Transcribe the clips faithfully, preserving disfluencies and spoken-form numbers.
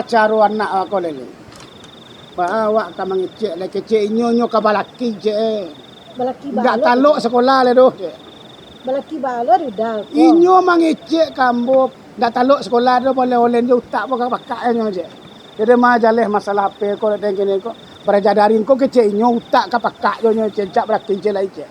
Caro anak ko lai. Ba awak ka mangecek lai, kecek inyo nyo ka balaki, cek, eh. Balaki. Ndak balo talok tu. Sekolah lai doh, cek. Balaki balo di udah ko. Inyo mangecek ka ambo, ndak talok sekolah doh, boleh-boleh jo utak ko ka pakak nyo, cek. Jadi mah jaleh masalah H P ko, dek kini ko. Baraja daring ko kecek inyo utak ka pakak jo nyo, cek, cak balaki, cek, lai, cek.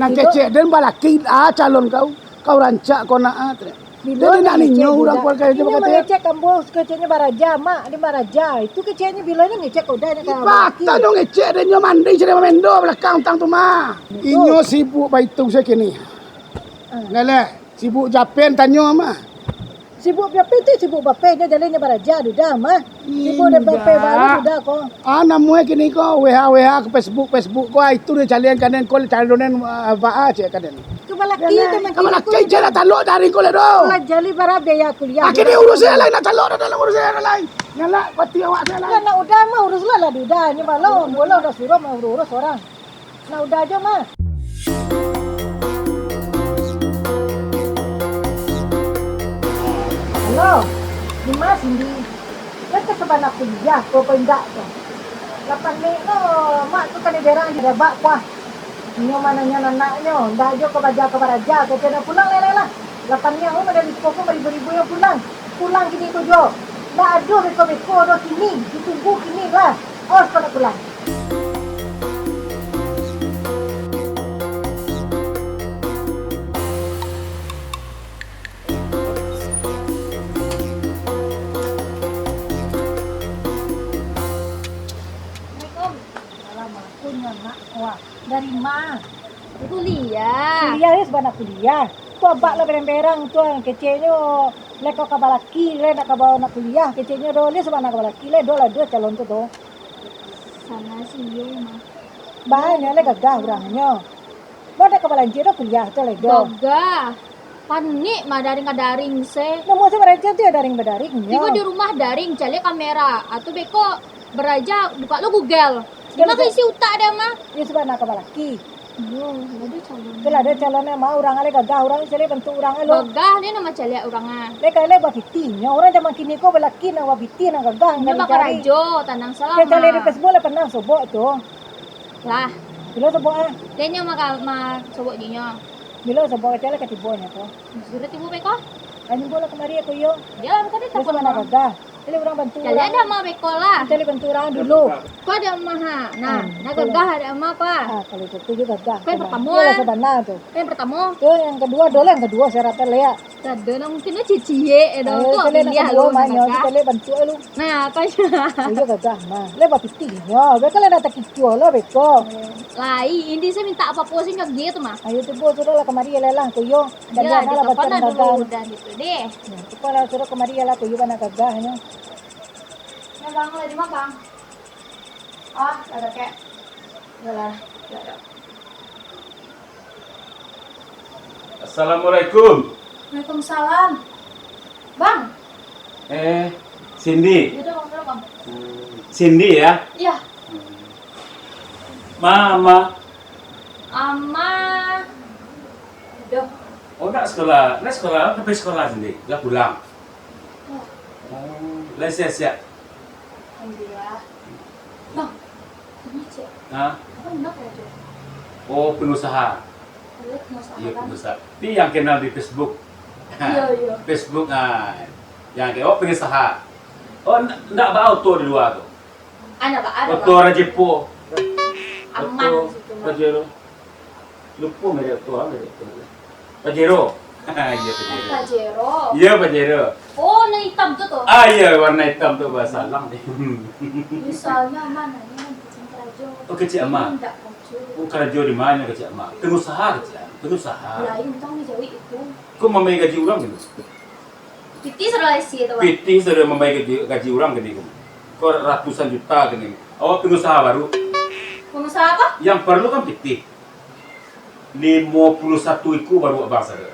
Nan kecek den balaki, ah, calon kau, kau rancak kau nak, ah, tu. Jadi nak ninyo urang keluarga inyo bakata, mangecek ka ambo, keceknyo baraja, mak, den baraja. Itu keceknyo bilo nyo ngecek ka udah nyo ka balaki. Patah nyo ngecek, den nyo mandi, sudah mamendo balakang tang tu mah. Inyo sibuk baitung se kini. Ah. Leleh, sibuk japen tanyo mah. Sibuk bape tu, sibuk bape nyo, jaleh nyo baraja dudah mah. Sibuk dek bape balo dudah ko. Ah, namuah kini ko, W H W H ka Facebook, Facebook ko, ah, itu nyo calian kaden ko, calian, ah, ba a cek kaden. Ka balaki tu mah. Ka balaki je lah, talok dari ko lah doh. Lah jaleh bara biaya kuliah. Ah, kini urus se lai, nak talok dah dalam urus se lai. Nyalak pati awak se lai. Lah nak udah mah urus lah, lah dudah nyo balo, bola udah suruh mah urus-urus urang. Nah, udah ajo mah. Halo, di ma Sindi? Kan ka sabana kuliah ko, apo indak ko? Lapan Mei no, mak tu kan di daerah di Dabak kuah. Inyo mananyo anaknyo, ndak ajo ka baja ka baraja, ka tiada pulang lai, lai lah. Lapan Mei awak dari ko baribu-ribu yang pulang. Pulang kini ko juo. Ndak ado beko-beko doh kini, ditunggu kini lah. Awas kau nak pulang. Assalamualaikum. Salam, aku nyo nak kuah. Dari ma? Kuliah. Kuliah, yo, sabana kuliah. Tu abak lah berang-berang tu, keceknyo, lai kau ka balaki, lai nak ka bawa nak kuliah, keceknyo do, lai sabana ka balaki, lai do lah duo calon tu tu. Sama sih, iyo, mah. Banyak lai gagah urangnyo. Ba dak ka balanjut do kuliah tu lai do. Gagah. Panik mah daring ka daring se. Namuah se baraja tu yo daring badaring nyo. Tibo di rumah daring, caliak kamera. Atau beko baraja, buka lo Google. Dima ka isi utak dek mah. Iyo, sabana ka balaki. Iyo, lah ado calon. Tu lah ado calon mah, urang lai gagah, urang caliak bantuak urang lo. Gagah ni nama caliak urang ah. Lai ka lai bapitih nyo, urang zaman kini ko balaki nak bapitih, nak gagah. Inyo bakarajo, tanang salah. Caliak di Facebook lah panah sobok tu. Lah. Bilo sobok ah? Dek nyo mah sobok jinyo. Bilo sobok kecek lah ka tibo nyo tu. Suruah tibo beko. Anyo bola kamari aku yo. Dia lah bukan dia. Sabana gagah. Caliak urang bantuak urang. Caliak ado mah beko lah. Caliak bantuak urang dulu. Ko ado mah ha. Nah, nak gagah ado mah ko ah. Ah, kalau itu tu gagah. Ko yang pertamo. Iyo lah sabana tu. Ko yang pertamo. Tu yang kaduo, ado lah yang kaduo syarat tu liak. Ado lah mungkin lah ciek-ciek ado. Tu caliak yang kaduo mah nyo, caliak bantuak lu. Nah, ko. Iyo gagah mah. Lai bapitih nyo. Beko lah dak takicuah lo beko. Lai, inti se mintak apo-apo se nyo gitu mah. Ayo tibo sudah lah kamari lai lah, ko yo. Iyo, lah, dulu udah gitu deh. Nah, tu lah suruah kamari lah, ko yo bana gagahnyo. Nah, Bang, lah di ma, Bang? Ah, lah dakek. Yo lah, yo, yo. Assalamualaikum. Waalaikumsalam. Bang. Eh, Cindy. Iyo, Bang, Bang. Hmm, Cindy, yo? Iyo. Hmm. Ma, Ma. Ama. Aduh. Oh, nak sekolah. Nak sekolah, tapi sekolah sendiri. Lah pulang. Oh. Oh, lah siap-siap. Alhamdulillah. Bang, ini cek. Ha? Apa nak kerja? Oh, pengusaha. Iya, pengusaha. Iya, kan? Pengusaha. Tapi yang kenal di Facebook. Iya, iya. Facebook, ah. Yang kenal, oh, pengusaha. Oh, n-, ndak bawa auto di luar tu. Anak ba-, anak ba-, Oto Rajepo. Aman Oto di situ, Mak. Pajero. Lupo merek oto, ah, merek oto. Pajero. Iya, Pajero. Pajero. Iya, Pajero. Oh, warna hitam tu, tuh. Ah, iya, warna hitam tu, bahasa Alang deh. Misalnya, Aman, ini kan kucing kerajo. Oh, kecek Aman. Ini ndak kerajo. Oh, kerajo di mana kecek Aman? Pengusaha kecek, pengusaha. Lain, tang ni jawik itu. Kok mambayar gaji urang gitu? Pitih sudah isi itu, Bang. Pitih sudah mambayar gaji, gaji urang gini, Bang. Kok ratusan juta gini. Awak pengusaha baru. Pengusaha apa? Yang perlu kan pitih. Limo puluah satu iku baru abang sada.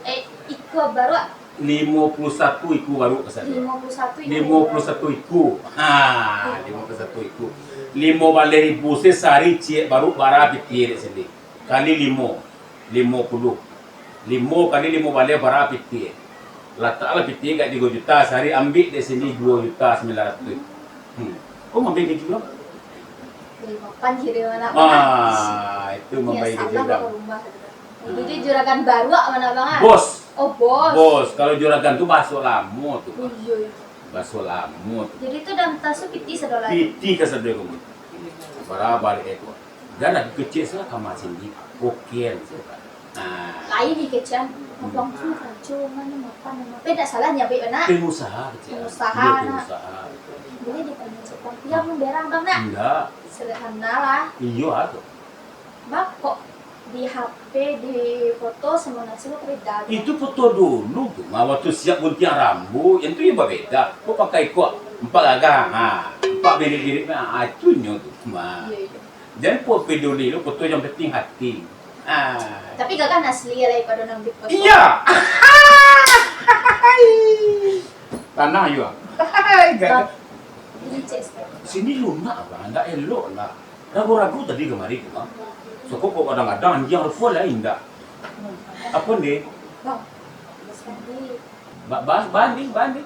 Eh, iku baru, ah? Limo puluah satu iku baru sada. Limo puluah satu iku. Limo puluah satu iku. Ha, limo puluah satu iku. Limo baleh ribu se sahari ciek baru bara pitih dek sini. Kali limo. Limo puluah. Limo kali limo baleh bara pitih. Lataklah pitih agak tigo juta, sahari ambiak dari sini duo juta sambilan ratuih. Hmm. Kau mambayia gaji bara? Dari mapan kiro anak. Ah, itu mambayia gaji bara. Biasalah kalau rumah gitu. Jadi juragan baruak ma, Bang, ah? Bos. Oh, bos. Bos, kalau juragan tu baso lamo tu. Oh, iyo, iyo. Baso lamo tu. Jadi tu dalam tas tu pitih sado lai? Pitih ka sado ko. Bara baliak ko. Jan lah kecek salah kama sini. Oke, misalkan. Nah. Lain ni kecek. Abang tu kacau, mana mapan, mana. Tapi tak salah nyo, Bang, nak. Pengusaha kecek. Pengusaha, iyo, nak. Pengusaha. Boleh ditanya cek, Bang. Iyo, Bang, berang, Bang, nak? Indak. Sederhana lah. Iyo, ah, tu. Bang, kok di H P, di foto samo nasi lo beda tu? Itu foto dulu tu, mah, waktu siap guntiang rambuik, yang tu yo babeda. Kok pakai kok empat gagah, ha, empat birik-birik, ha, itu nyo tu, mah. Iyo, iyo. Jan kok peduli lo, foto yang penting hati. Ha. Tapi gagah asli lah, daripado nan di foto. Iya. Tanah yo. Gagah. Bang, ini cek sekali. Sini lunak, Bang, ndak elok lah. Ragu-ragu tadi kamari tu, Bang. Soko kok kadang-kadang anjiang rupo lain dak. Apo, Ndeh? Bang, tadi. Ba-, ba-, banding, banding.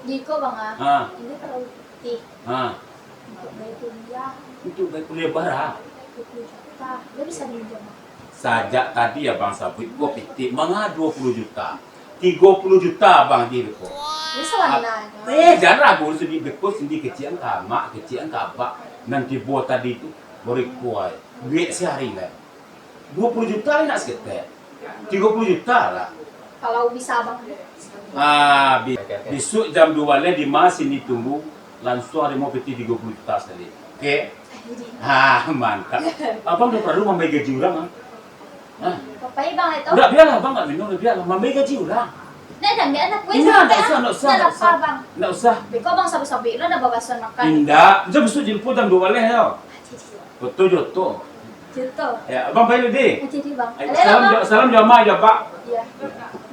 Di iko, Bang, ah. Ha. Ini terlalu putih. Ha. Untuk biaya kuliah. Untuk biaya kuliah bara? Dua puluh juta. Ndak bisa minjam, Bang? Sajak tadi abang sabuik, ko pitih, manga duo puluh juta. Tigo puluh juta abang di beko. Ini salah. Eh, jan ragu, sindi beko, sindi kecek ka amak, kecek ka abak. Nan tibo tadi tu, bariko ai. Duit sahari lai. Duo puluh juta lai nak saketek. Tigo puluh juta lah. Kalau bisa abang. Ah, bi-, bisuak jam duo baleh di ma sini tunggu, lansuang tarimo pitih tigo puluh juta sakali. Oke? Ah, mantap. Abang ndak paralu mambayia gaji urang, ah. Hah? Papai bang itu. Ndak, bialah, abang ndak minum, bialah. Mambayia gaji urang. Ndak, ndak, ndak, ndak usah, ndak usah, ndak usah. Bang. Ndak usah. Beko abang sabuik-sabuik lo ndak babasoan makan. Indak, bisa bisuak jemput jam duo baleh yo. Foto joto. Joto. Ya, abang pai dulu, Di. Jadi, Bang. Ayo, salam, bang. Salam jo ama jo apak. Iya.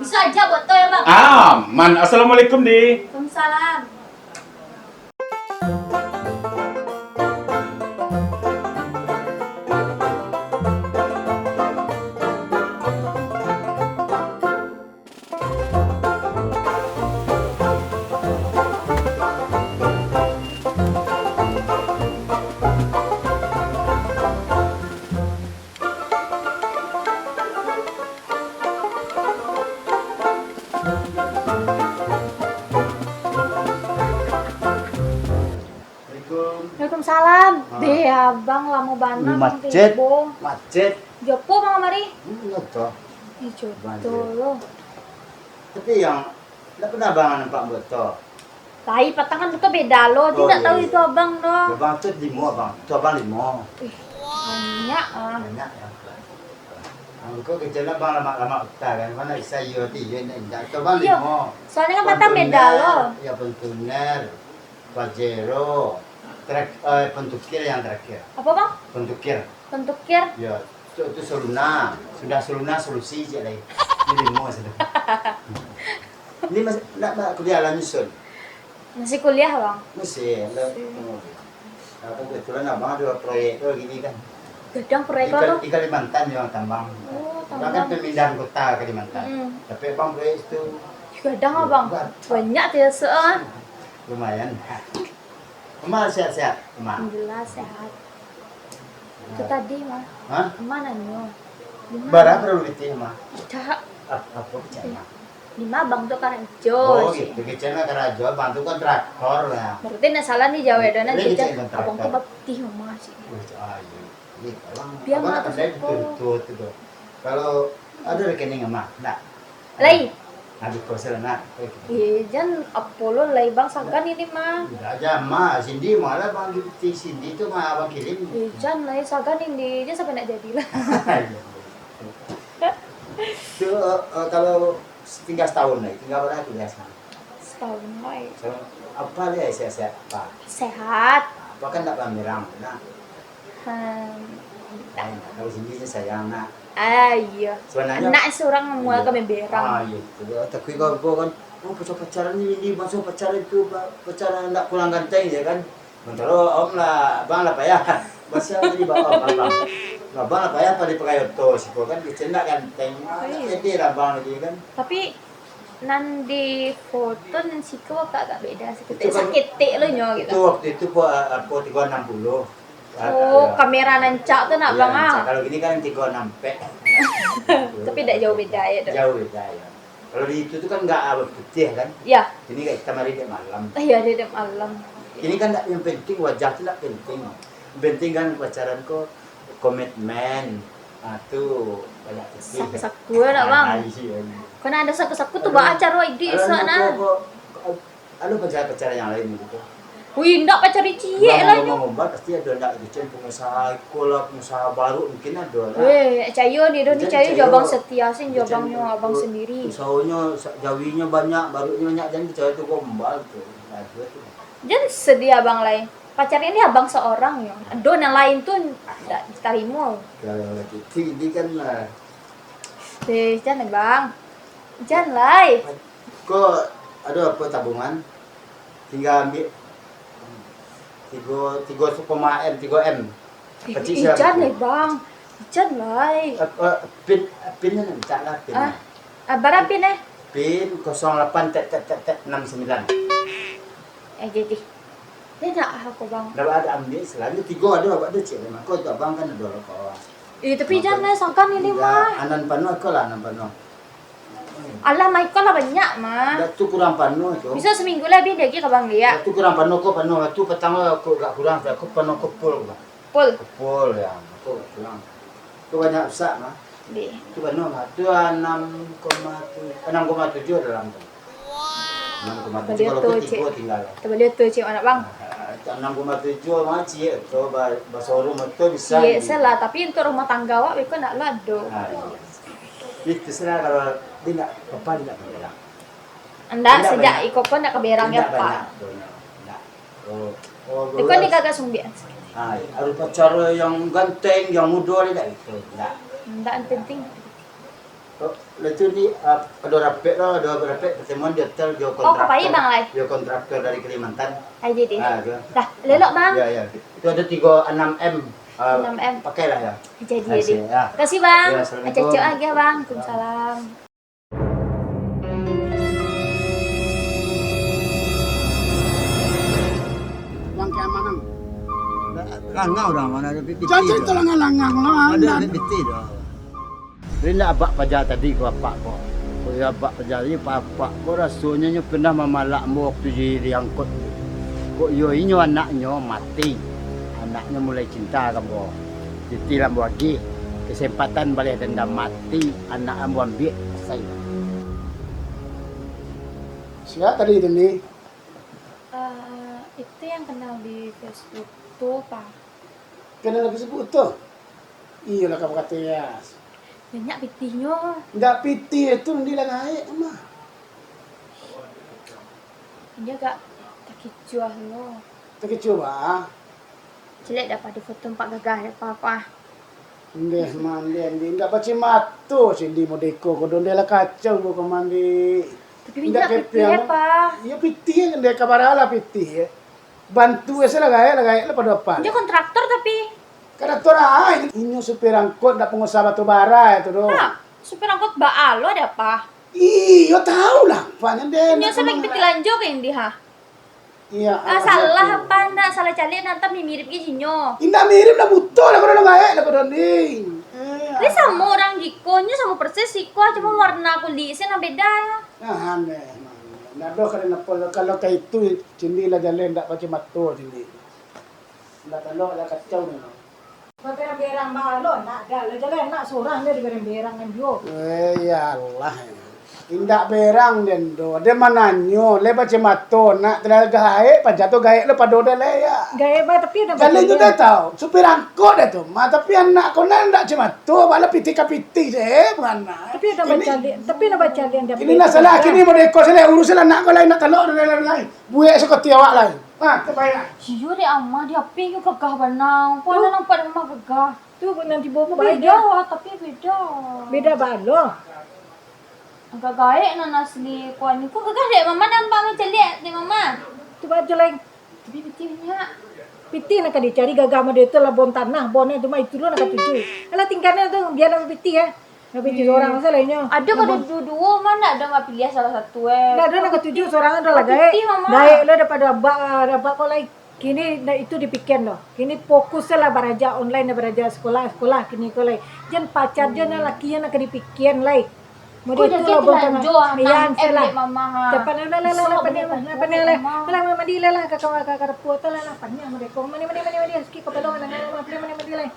Bisa aja foto ya, Bang. Ah, man. Assalamualaikum, Di. Waalaikumsalam. Assalamualaikum. Waalaikumsalam. Ah. Deh, abang lamo bana. Macet. Macet. Jopo bang kamari? Hmm, joto. Ih, joto lo. Tapi yang ndak pernah abang nampak buat to. Lai, patang kan tu beda lo. Dia ndak tahu itu abang doh. Abang tu limo, abang. Tu abang limo. Ih, banyak ah. Banyak ya. Angko kecil abang lamak-lamak utak kan. Mana bisa iyo ti, iyo ndak, ndak. Tu abang limo. Soalnya kan patang beda lo. Ya, Fortuner, Pajero, truk, eh, Pontianak yang terakhir. Apa, Bang? Pontianak. Pontianak? Ya, itu, itu Soluna. Sudah Soluna, Solusi je lai. Ini limo sudah. Ini masih, nak, nak kuliah lah nyusun? Masih kuliah, Bang. Masih, lah. Masih. Oh. Nah, kebetulan abang ada proyek tu gini kan. Gadang proyek apa tu? Di Kalimantan yang tambang. Oh, tambang. Abang kan pemindahan kota Kalimantan. Mm-mm. Tapi abang proyek itu. Gadang, Abang. Banyak tu ya, se-, ah. Lumayan. Ama sehat-sehat, Ama? Alhamdulillah, sehat. Itu tadi, Ma. Hah? Ama nanyo. Bara paralu pitih, Ma? Dak. Ap-, apo kecek, Ma? Di ma abang tu karajo, cik. Oh, gitu. Kecek nak karajo, abang tu kontraktor lah. Berarti ndak salah ni jawab, ado nan cek, abang tu bapitih, Ma, cik. Oh, ah, iyo. Iyo, abang, abang nak pandai tuntut tu. Kalau ado rekening, Ma? Ndak. Lai. Habis puasa lah, nak. Eh, jan apo lo lai, Bang, sagan ini mah. Ndak aja, Ma. Sindi malah Bang, di Sindi tu, Ma, Abang kirim. Eh, jan lai, sagan ini. Jan sampai ndak jadi lah. Iya. Tu, eh, eh, kalau tinggal setahun lagi, tinggal berapa lagi sekarang? Setahun lai. So, apa dia sehat-sehat apa? Sehat. Apa kan ndak pamerang, nah. Hmm. Lain, kalau Sindi sayang, nak. Ah, iyo. Sebenarnya anak surang mua ka memberang. Ah, iyo. Tapi kalau apa kan, oh, pacar-pacaran ni, ini masuk pacaran tu, pa-, pacaran ndak pulang ganteng je kan. Sementara om lah, abang lah payah. Masih apa di bawah abang? Abang lah payah pada pakai oto, siko kan, kecil ndak ganteng. Jadi lah abang lagi kan. Tapi Nan di foto nan siko agak beda saketek. Itu kan, saketek lo nyo gitu. Itu waktu itu po, a-, apo, tigo anam puluh. Oh, a-, a-, kamera nan cak tu nak, iya, Bang, nan ah. Cak. Kalau gini kan tigo anam pek. Tapi dak jauh beda ya, Dok? Jauh beda ya. Kalau di itu tu kan nggak, ah, putih kan? Iya. Ini kayak hitam hari dek malam. Iya, hari dek malam. Ini kan ndak, yang penting wajah tu ndak penting. Yang penting kan pacaran ko komitmen. Ah, tu banyak putih. Saku-saku nak, Bang. Ah, iya, iya. Kena ada saku-saku tu, kalau, baa caro iduik kalau esok nak nah. Ko, ko, Ado pacaran-pacaran yang lain gitu. Wih, ndak pacari ciek lah nyo. Ngomong-ngomong, pasti ado ndak gitu, Cen, pengusaha iko lah, pengusaha baru mungkin ado lah. Weh, cayo ni doh ni, cayo jo abang setia, sin jo abang nyo, abang sendiri. Usahanyo, sa-, jawinyo banyak, baruknyo banyak, jan cayo tu gombal tu. Ado tu. Jan sedia abang lai. Pacari ni abang seorang nyo. Ado nan lain tu ndak ditarimo. Kalau gitu, ini kan lah. Eh, jan, Bang. Jan lai. Ko ado apo tabungan? Tingga ambiak tigo, tigo koma M, tigo M. Eh, pacik sia ijan tu? Eh, Bang. Ijan lai. Eh, eh, pin, pin ni mintak lah, pin. Ah, ah, bara pin, eh? Pin kosong lapan tet, tet, tet, tet, enam sembilan. Eh, jadi. Dia nak ah, ko, Bang. Dah ada ambiak selalu tigo ado, awak ado cek memang. Ko tu abang kan ado lah kawan. Eh, tapi jan lah, sangkan ini mah. Anan panuah ko lah, anan panuah. Alah, mai ko lah banyak mah. Dah tu kurang panuah tu. Bisa seminggu lah, habis lagi ka Bang Liak. Dah tu kurang panuah ko, panuah tu patang ko agak kurang, aku panuah ko full ko. Full? Full, ya, ko agak kurang. Ko banyak rusak mah. Deh. Tu panuah mah. Tu anam koma tujuh, anam koma tujuh dalam tu. Enam koma tujuh, kalau tu tigo tinggal. Tabali tu, cik, anak bang. Ah, enam koma tujuh mah ciek tu, ba-, basorum tu bisa. Ciek salah, tapi untuk rumah tangga awak beko nak lah do. Ah, iya. Itu salah kalau dia nak, papa dia nak berang. Ndak, sejak iko ko ndak keberang ya, Pak. Ndak. Oh, oh, iko ni kagak sumbiak. Ah, harus pacar yang ganteng, yang muda ni dak itu. Ndak. Ndak penting. Oh, lah tu ni, ah, ado rapek lah, ado rapek pertemuan di hotel, jo kontraktor. Oh, kapai bang lai? Jo kontraktor dari Kalimantan. Ai, jadi. Ah, tu. Dah, lelok, Bang. Ya, ya. Itu ada tiga enam M. Ah, enam M. Pakailah ya. Jadi, jadi. Makasih, ya. Makasih, Bang. Ya, assalamualaikum. Cocok aja, Bang. Waalaikumsalam. Uang keamanan. Langau dah, mana ada P P T. Jangan cerita langang-langang lah. Ada P P T dah. Indak abak paja tadi ko apak ko. Ko iyo abak paja tadi, apak ko rasonyo nyo pernah mamalak ambo waktu di, di angkot. Kok iyo inyo anaknyo mati. Anaknyo mulai cinta ka ambo. Titih lah ambo agiah. Kesempatan baleh dendam, mati anak ambo ambiak, selesai. Sia tadi tu, Ni? Eh, itu yang kenal di Facebook tu, Pak. Kenal di Facebook tu? Iyolah, kau kata, ya. Banyak pitihnyo. Ndak pitih tu, Ni, lah gaek mah. Inyo agak takicuah lo. Takicuah, bah? Caliak dapah di foto nampak gagah dapah, Pak. Ndeh, mandeh, Ndi. Ndak pacik mato, Cindi, modeko ko, ndeh lah kacau ko, Mandi. Tapi indak pitih, Pak. Iyo, pitih, ndeh, kabaralah pitih, eh. Bantu ese lah gaek, lah gaek lah pado apo. Inyo kontraktor tapi. Kontraktor ah, inyo supir angkot, ndak pengusaha batu bara itu doh. Ha, supir angkot baa lo dapah. Iyo, tau lah, Pak, ndeh. Inyo sampai pitih lanjo ka Indi, ha? Iya, ah, salah apa ndak? Salah caliak, nantang mirip-mirip ka inyo. Indak mirip lah, buto lah, kodon gaek lah, kodon, Ndi. Eh, lah samo urang giko, nyo samo persis iko, cuma warna kulik se nan beda. Nah, aneh. Ndak doh, kalau, kalau ka itu, Cindi lah jaleh ndak pacik mato, Cindi. Ndak talok lah, kacau ni. Baberang-berang baa lo, ndak ado lo, jaleh nak surang deh diberang-berang ngan juo. Eh, ya Allah. Indak berang den do. Den mananyo, lai pacik mato, nak, tadi gaek, paja tu gaek lo pado den lai, ya. Gaek, bah, tapi ado. Jaleh tu bacaliak. Dah tau, supir angkot dah tu. Ma, tapi anak ko nan ndak pacik mato, bala pitih ka pitih deh, beranak. Tapi ado bacaliak, tapi ado bacaliak. Ini lah salah, kini modeko salah, urus salah anak ko lai, nak talok lai, lai, lai. Buek sakoti awak lai. Ha, tabaik lah. Iyo dek Ama, di H P nyo gagah bana. Ko Ana nampak dek Ama gagah. Tu nan tibo ko beda. Beda, tapi beda. Beda balo. Agak gaek nan asli ko ni. Ko gagah dek Mama nampak, caliak dek Mama. Tu baju lain. Tapi pitih banyak. Pitih nak ka dicari gagah model tu lah, bon tanah, bon tu mah itu lo nak ka tuju. Alah tingkahnya tu biar nak pitih ya. Tapi di orang salah inyo. Ado ka duo-duo mah, ndak ado mah piliah salah satu eh. Ndak ado nak katuju seorang tu lah gaek. Gaek lo daripada abak, abak kau lai. Kini ndak itu dipikian doh. Kini fokus lah baraja online, baraja sekolah, sekolah kini kau lai. Jan pacar jan laki yang nak dipikian lai. Mode tu lah buang tengah. Iya, salah. Cepat lah lah lah lah paniang lah. Lah paniang lah. Lah mandi lah lah kakak kakak repu tu lah lah paniang mode kau. Mandi mandi mandi mandi. Sikit kepala mandi mandi mandi mandi lah.